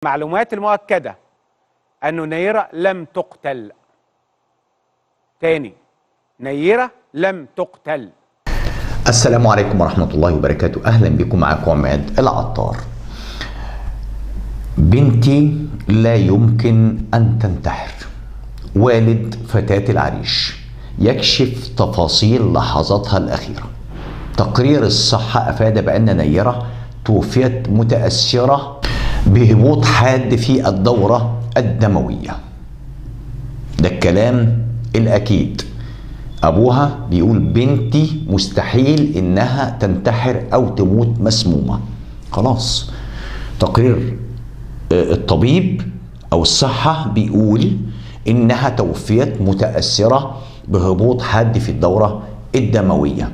المعلومات المؤكدة أن نيرة لم تقتل. تاني، نيرة لم تقتل. السلام عليكم ورحمة الله وبركاته. أهلا بكم، معكم عماد العطار. بنتي لا يمكن أن تنتحر. والد فتاة العريش يكشف تفاصيل لحظاتها الأخيرة. تقرير الصحة أفاد بأن نيرة توفيت متأثرة بهبوط حاد في الدورة الدموية. ده الكلام الأكيد. أبوها بيقول بنتي مستحيل إنها تنتحر أو تموت مسمومة. خلاص، تقرير الطبيب أو الصحة بيقول إنها توفيت متأثرة بهبوط حاد في الدورة الدموية.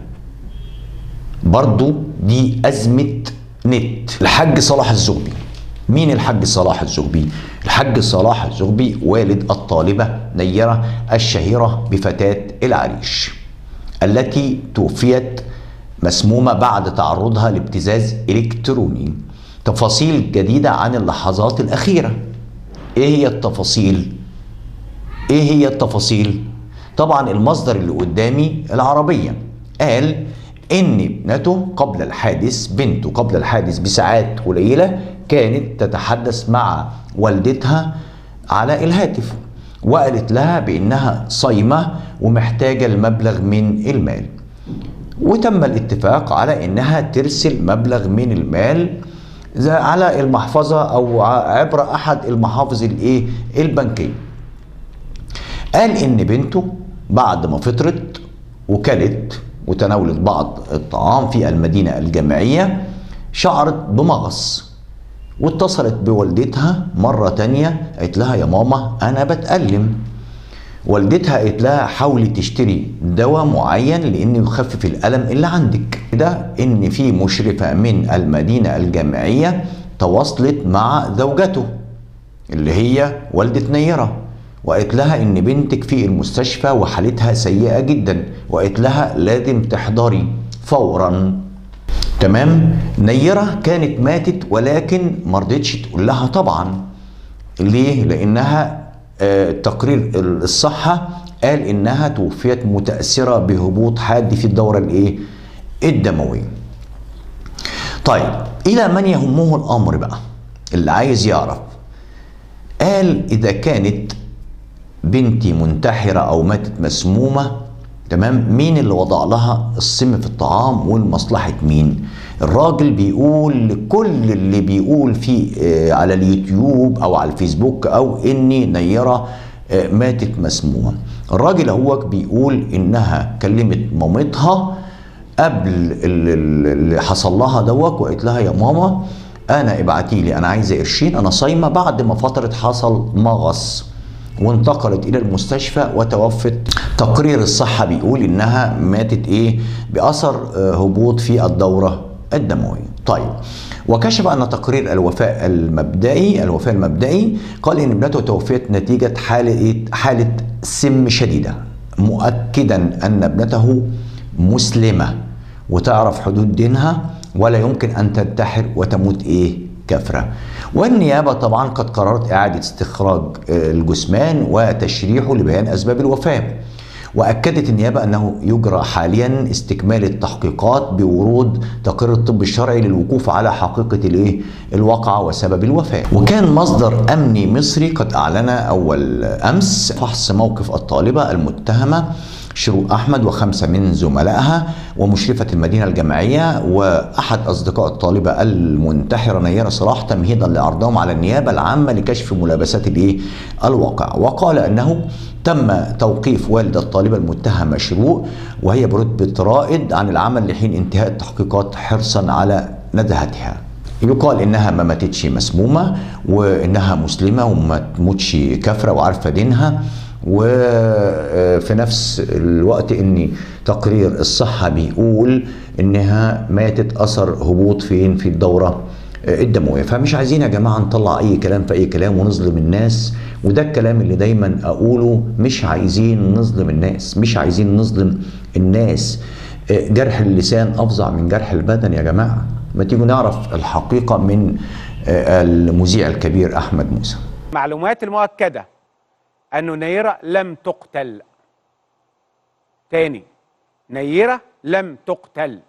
برضو دي أزمة نت. الحاج صلاح الزغبي. مين الحاج صلاح الزغبي؟ الحاج صلاح الزغبي والد الطالبة نيرة الشهيرة بفتاة العريش التي توفيت مسمومة بعد تعرضها لابتزاز إلكتروني. تفاصيل جديدة عن اللحظات الأخيرة. إيه هي التفاصيل؟ إيه هي التفاصيل؟ طبعا المصدر اللي قدامي العربية قال إن ابنته قبل الحادث، بنته قبل الحادث بساعات قليلة كانت تتحدث مع والدتها على الهاتف، وقالت لها بأنها صايمة ومحتاجة المبلغ من المال، وتم الاتفاق على إنها ترسل مبلغ من المال على المحفظة أو عبر أحد المحافظ الإيه البنكية. قال إن بنته بعد ما فطرت وكلت وتناولت بعض الطعام في المدينة الجامعية شعرت بمغص، واتصلت بوالدتها مرة تانية قالت لها يا ماما أنا بتألم. والدتها قالت لها حاولي تشتري دواء معين لأنه يخفف الألم اللي عندك. ده إن في مشرفة من المدينة الجامعية تواصلت مع زوجته اللي هي والدة نيرة، وقالت لها إن بنتك في المستشفى وحالتها سيئة جدا، وقالت لها لازم تحضري فورا. تمام. نيرة كانت ماتت ولكن ما رضتش تقول لها طبعا. ليه؟ لأنها تقرير الصحة قال إنها توفيت متأثرة بهبوط حاد في الدورة الإيه؟ الدموية. طيب إلى من يهمه الأمر بقى؟ اللي عايز يعرف. قال إذا كانت بنتي منتحرة أو ماتت مسمومة، تمام، مين اللي وضع لها السم في الطعام والمصلحة مين؟ الراجل بيقول لكل اللي بيقول في على اليوتيوب أو على الفيسبوك أو إني نيرة ماتت مسمومة، الراجل هو بيقول إنها كلمت مامتها قبل اللي حصل لها دوت، وقالت لها يا ماما أنا ابعتي لي، أنا عايزة قرشين، أنا صايمة. بعد ما فترة حصل مغص وانتقلت الى المستشفى وتوفت. تقرير الصحة بيقول انها ماتت ايه؟ باثر هبوط في الدورة الدموية. طيب، وكشف ان تقرير الوفاة المبدئي قال ان ابنته توفيت نتيجة حالة سم شديدة، مؤكدا ان ابنته مسلمة وتعرف حدود دينها ولا يمكن ان تنتحر وتموت ايه؟ كافرة. والنيابة طبعا قد قررت إعادة استخراج الجثمان وتشريحه لبيان أسباب الوفاة. وأكدت النيابة أنه يجرى حاليا استكمال التحقيقات بورود تقرير الطب الشرعي للوقوف على حقيقة الإيه؟ الواقعة وسبب الوفاة. وكان مصدر أمني مصري قد أعلن أول أمس فحص موقف الطالبة المتهمة شروق أحمد وخمسة من زملائها ومشرفة المدينة الجامعية وأحد أصدقاء الطالبة المنتحرة نيرة صلاح تمهيدا لعرضهم على النيابة العامة لكشف ملابسات الإيه؟ الواقع. وقال أنه تم توقيف والد الطالبة المتهمة شروق وهي برتبة رائد عن العمل لحين انتهاء التحقيقات حرصا على نزاهتها. يقال إنها ما ماتتش مسمومة وإنها مسلمة وما تموتش كافرة وعارفة دينها، وفي نفس الوقت ان تقرير الصحة بيقول انها ماتت اثر هبوط فين؟ في الدورة الدموية. فمش عايزين يا جماعة نطلع اي كلام في اي كلام ونظلم الناس، وده الكلام اللي دايما اقوله، مش عايزين نظلم الناس، مش عايزين نظلم الناس. جرح اللسان افظع من جرح البدن يا جماعة. ما تيجوا نعرف الحقيقة من المذيع الكبير أحمد موسى. معلومات المؤكدة أنه نيرة لم تقتل. تاني، نيرة لم تقتل.